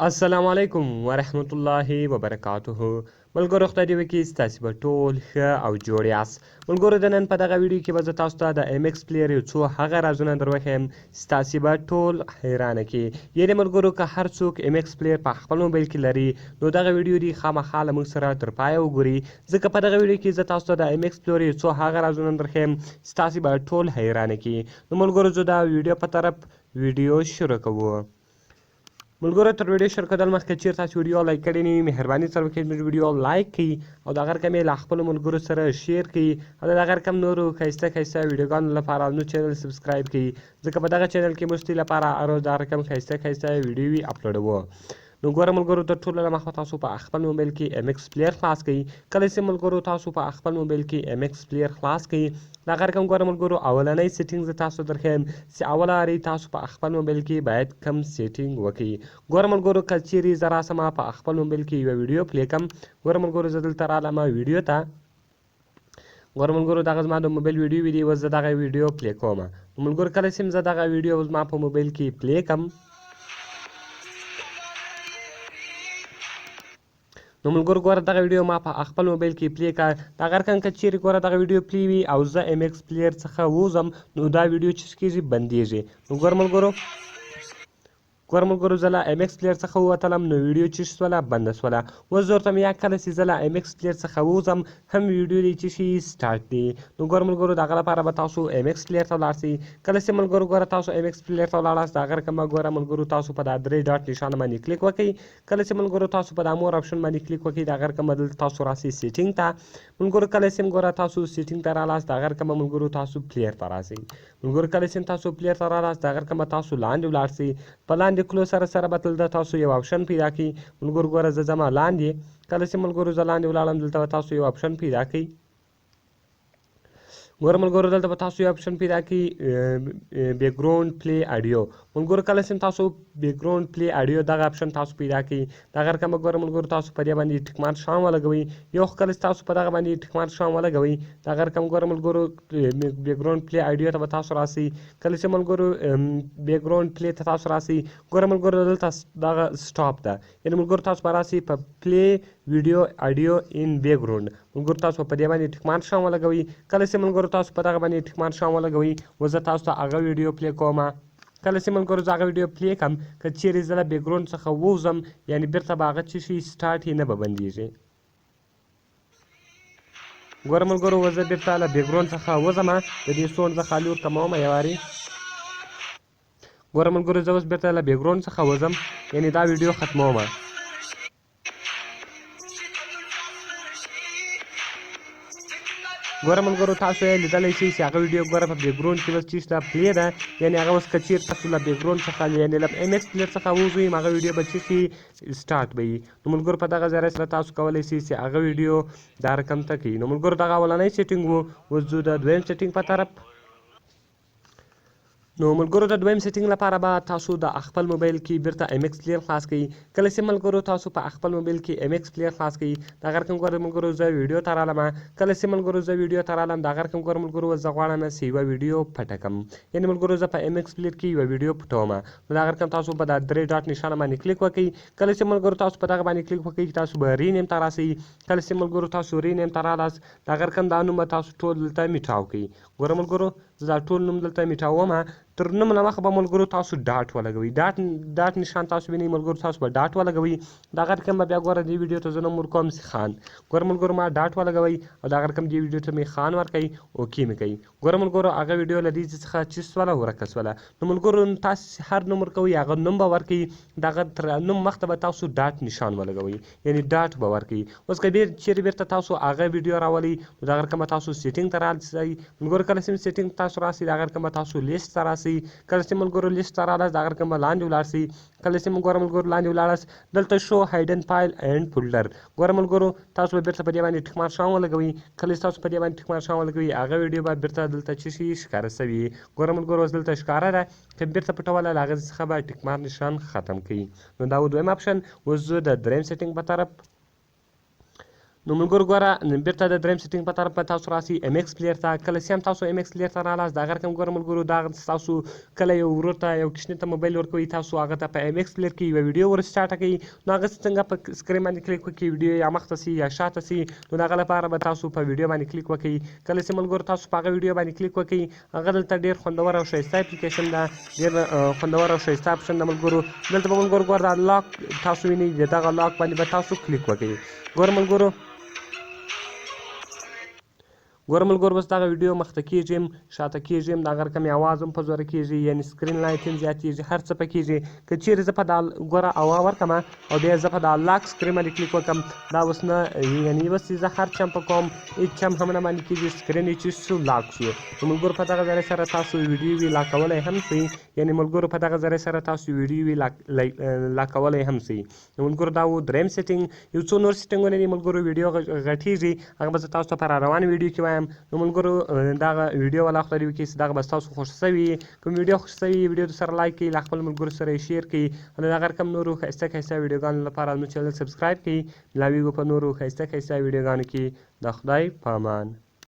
السلام علیکم ورحمت الله وبرکاته. ملګرو، خدای دې وکړي ستاسې به ټول ښه او جوړ یاست. ملګرو، د نن په دغه ویډیو کې به زه تاسو ته د ایم ایکس پلیر یو څو هغه رازونه در وښیم چې ستاسې به ټول حیرانه کړي. یعنې ملګرو، که هر څوک ایم ایکس پلیر په خپل موبایل کې لري، نو دغه ویډیو دې خامخا له موږ سره تر پایه وګوري، ځکه په دغه ویډیو کې زه تاسو ته د ایم ایکس پلیر یو څو هغه رازونه در ښیم چې ستاسې به ټول حیرانه کړي. نو ملګرو، زه دا ویډیو په طرف ویډیو شروع کوو. ملګرو، تر ویډیو شروع کېدل مخکې چیرې تاسو ویډیو لایک کړې نه وي، مهرباني سره وکړئ زموږ ویډیو لایک کړئ او دغه رقم یې له خپلو ملګرو سره share کړئ او د دغه رقم نورو ښایسته ښایسته ویډیوګانو لپاره زموږ چینل subscribe کړئ، ځکه په دغه چینل کې موږ ستاسو لپاره هر ورځ دغه رقم ښایسته ښایسته ویډیوې اپلوډوو. نو ګوره ملګرو، تر ټولو له مخه تاسو په خپل موبایل کې ایم ایکس پلیر خلاص کړئ. کله چې ملګرو تاسو په خپل موبایل کې ایم ایکس پلیر خلاص کړئ، دغه رقم ګوره ملګرو، اولنی setting زه تاسو درښیم چې اوله واري تاسو په خپل موبایل کې باید کم setting وکړئ. ګوره ملګرو، که چیرې زه راسم په خپل موبایل کې یوه ویډیو play کم. ګوره ملګرو، زه دلته رالم ویډیو ته. ګوره ملګرو، دغه زما د موبایل ویډیو وي دی، اوس زه دغه ویډیو play کوم. نو ملګرو، کله چې زه دغه ویډیو زما په موبایل کې play کم، نو ملګرو ګوره، دغه ویډیو ما په خپل موبایل کې play کا. دغه رقم که چیرې ګوره دغه ویډیو play وي او زه ایم ایکس پلیر څخه ووځم، نو دا ویډیو چې کیږي بندیږي. نو ګوره ملګرو، زه له ایم ایکس پلیر څخه ووتلم، نو ویډیو چې شوله بنده شوله. اوس زه ورته یا کله چې زه له ایم ایکس پلیر څخه ووځم، هم ویډیو دی چې شي start دی. نو ګوره ملګرو، دغه لپاره به تاسو ایم ایکس پلیر ته ولاړ شئ. کله چې ملګرو ګوره تاسو ایم ایکس پلیر ته ولاړاست، دغه رقم ګوره ملګرو تاسو په دا درې dot نشان باندې کلیک وکړئ. کله چې ملګرو تاسو په دا more option باندې کلیک وکړئ، دغه رقم دلته تاسو راسئ setting ته. ملګرو، کله چې ګوره تاسو setting ته رالاست، دغه رقم ملګرو تاسو پلیر ته راسئ. ملګرو، کله چې تاسو پلیر ته رالاست، دغه رقم تاسو لاندې ولاړ شئ. په لاندې کلو سره سره به دلته تاسو یو option پیدا کړئ. ملګرو ګوره، زه ځم لاندې. کله چې ملګرو زه لاندې ولاړم، دلته به تاسو یو option پیدا کړئ. ګوره ملګرو، دلته به تاسو یو option پیدا کړئ، background play audio. ملګرو، کله چې تاسو background play audio دغه option تاسو پیدا کړئ، دغه رقم ګوره ملګرو تاسو په دې باندې tick mark شان ولګوئ. یو خو کله چې تاسو په دغه باندې tick mark شان ولګوئ، دغه رقم ګوره ملګرو background play audio ته به تاسو راسئ. کله چې ملګرو background play ته تاسو راسئ، ګوره ملګرو دلته دغه stop ده. یعنې ملګرو تاسو به راسئ په play video audio in background. ملګرو، تاسو په دې باندې tick mark شان ولګوئ. کله چې ملګرو تاسو په دغه باندې tick mark شان ولګوئ، اوس زه تاسو ته هغه ویډیو play کوم. کله چې ملګرو زه هغه ویډیو play کم، که چیرې زه له background څخه ووځم، یعنې بیرته به هغه چې شي start یې نه به بندیږي. ګوره ملګرو، اوس زه بیرته له background څخه وځم. د دې sound زه خالي ورکموم یو واري. ګوره ملګرو، زه اوس بیرته له background څخه وځم، یعنې دا ویډیو ختموم. ګوره ملګرو، تاسو یې لیدلی شئ چې هغه ویډیو ګوره په background کې اوس چې شته play ده. یعنې هغه اوس که چیرې تاسو له background څخه، یعنې له ایم ایکس پلیر څخه ووځئ، هغه ویډیو به چې شي start به وي. نو ملګرو، په دغه ذریعه سره تاسو کولی شئ چې هغه ویډیو دا رقم ته کوي. نو ملګرو، دغه اولنی setting وو. اوس ځو د دویم setting په طرف. نو ملګرو، د دویم setting لپاره به تاسو د خپل موبایل کې بیرته ایم ایکس پلیر خلاص کړئ. کله چې ملګرو تاسو په خپل موبایل کې ایم ایکس پلیر خلاص کړئ، دغه رقم ګوره ملګرو زه ویډیو ته رالم. کله چې ملګرو زه ویډیو ته رالم، دغه رقم ګوره ملګرو زه غواړم چې یوه ویډیو پټه کړم. یعنې ملګرو زه په ایم ایکس پلیر کې یوه ویډیو پټوم. نو دغه رقم تاسو په دا درې dot نشانه باندې کلیک وکړئ. کله چې ملګرو تاسو په دغه باندې کلیک وکړئ، تاسو به rename ته راسئ. کله چې ملګرو تاسو rename ته رالاست، دغه رقم دا نوم به تاسو ټول دلته میټاو کړئ. ګوره ملګرو، زه دا ټول نوم دلته میټاوم. تر نوم له مخه به ملګرو تاسو dot ولګوئ. Dot نشان تاسو وینئ ملګرو، تاسو به dot ولګوئ. دغه رقم به بیا ګوره دې ویډیو ته زه نوم ورکوم چې خان. ګوره ملګرو، ما dot ولګوئ او دغه رقم دې ویډیو ته مې خان ورکړئ، okay مې کوي. ګوره ملګرو، هغه ویډیو له دې څخه چې سوله ورکه سوله. نو ملګرو، تاسو هر نوم ورکوئ، هغه نوم به ورکوي، دغه تر نوم مخته به تاسو dot نشان ولګوئ، یعنې dot به ورکوي. اوس که چیرې بیرته تاسو هغه ویډیو راولئ، نو دغه رقم به تاسو setting ته راسئ. ملګرو، کله چې setting تاسو راسئ، دغه رقم به تاسو لیست ته راسئ. کله چې ملګرو لیست ته رالاست، دغه رقم به لاندې ولاړ شئ. کله چې ګوره ملګرو لاندې ولاړاست، دلته show hidden file and folder. ګوره ملګرو، تاسو به بیرته په دې باندې tick mark شان ولګوئ. کله چې تاسو په دې باندې tick mark شان ولګوئ، هغه ویډیو به بیرته دلته چې شي ښکاره شوي. ګوره ملګرو، اوس دلته ښکاره ده. که بیرته پټوله، له هغه څخه به tick mark نشان ختم کړي. نو دا و دویم option. اوس ځو د دریم setting په طرف. نو ملګرو ګوره بیرته د دریم سیټینګ په طرف به تاسو راسي ایم ایکس پلیر ته. کله چې هم تاسو ایم ایکس پلیر ته رالاست، دا غیر کوم ګوره ملګرو، دا تاسو کله یو ورور ته، یو کوچني ته موبایل ورکوي، تاسو هغه ته په ایم ایکس پلیر کې یوه ویډیو ور سټارټه کوي، نو هغه څنګه په سکرین باندې کلیک وکړي، ویډیو یا مخته سي یا شاته سي. نو د هغه لپاره به تاسو په ویډیو باندې کلیک وکړئ. کله چې ملګرو تاسو په هغه ویډیو باندې کلیک وکړئ، هغه دلته ډیر خوندور او ښایسته اپلیکیشن ده، ډیر خوندور او ښایسته اپشن ده ملګرو. دلته به ملګرو ګوره دا لاک تاسو وینئ، د دغه لاک باندې به تاسو کلیک وکړئ. ګوره ملګرو، ګوره ملګرو، بس دغه ویډیو مخته کیږي، شاته کیږي، دغه رقم اواز هم په زوره کیږي، یعنی سکرین لایټ هم زیاتیږي، هر څه پکېږي. که چیرې زه په دا ګوره اوا ورکم او بیا زه په دا لاک سکرین باندې کلیک وکم، دا اوس نه، یعنی اوس زه هر چم په کوم، هیڅ چم هم نه باندې کیږي، سکرین یې چې سو لاک شو. نو ملګرو په دغه ذریعه سره تاسو ویډیو وی لاکولی هم شئ، یعنی ملګرو په دغه ذریعه سره تاسو ویډیو وی لاکولی هم شئ. نو ملګرو دا و دریم سیټینګ. یو څو نور سیټینګونه دي ملګرو، ویډیو غټیږي، هغه به زه تاسو ته په را روانه ویډیو کې وایم. نو ملګرو دغه ویډیو ولا خدای دې وکړي چې دغه به ستاسو خوښ سوي. کوم ویډیو خوښ سوي، ویډیو در سره لایک کړئ، له خپل ملګرو سره یې شیر کړئ او د دغه رقم نورو ښایسته ښایسته ویډیوګانو لپاره زموږ چینل سبسکرایب کړئ. ملاویږو په نورو ښایسته ښایسته ویډیوګانو کې. د خدای په امان.